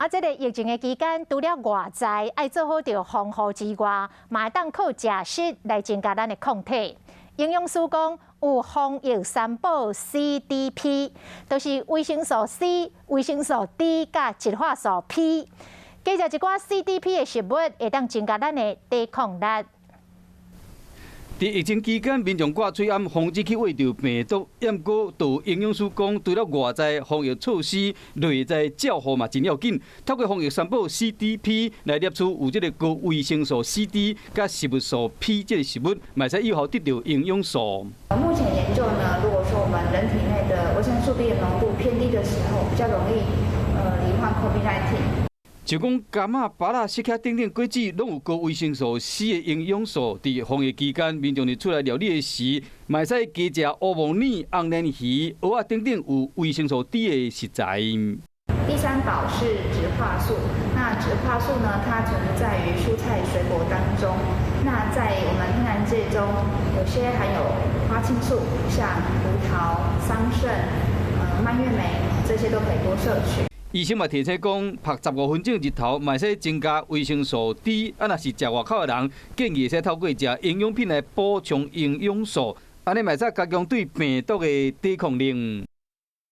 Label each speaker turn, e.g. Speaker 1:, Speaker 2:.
Speaker 1: 啊，這个疫情的期間，除了外在愛做好著防護之外，嘛會當靠食食來增加咱的抗體。營養師講，有防疫三寶 CDP，就是維生素 C、維生素 D 佮植化素 P。加食一寡 CDP 的食物，會當增加咱的抵抗力。
Speaker 2: 佇疫情期間，民眾掛喙罨，防止去秽著病毒。毋過，就營養師講，除了外在防疫措施，內在照護嘛真要緊。透過防疫三寶 CDP 來攝取有這个高維生素 C、D 佮植物素 P 這个食物，嘛會使有效得著營養素。
Speaker 3: 目前研究呢，如果說我們人體內的維生素 D 的濃度偏低的時候，比較容易罹患 COVID-19。
Speaker 2: 就講柑仔、芭樂、釋迦等等果子，攏有高維生素 C 的營養素。佇防疫期間，民眾佇厝內料理的時，嘛會使加食烏毛耳、紅鯰魚、蚵仔等等有維生素 D 的食材。
Speaker 3: 第三寶是植化素，那植化素呢，它存在於蔬菜水果當中。那在我們天然界中，有些含有花青素，像葡萄、桑葚、蔓越莓，這些都可以多攝取。
Speaker 2: 醫生嘛提醒講，曝15分鐘日頭，嘛會使增加維生素 D。啊，若是食外口的人，建議會使透過食營養品來補充營養素，按呢嘛會使加強對病毒的抵抗力。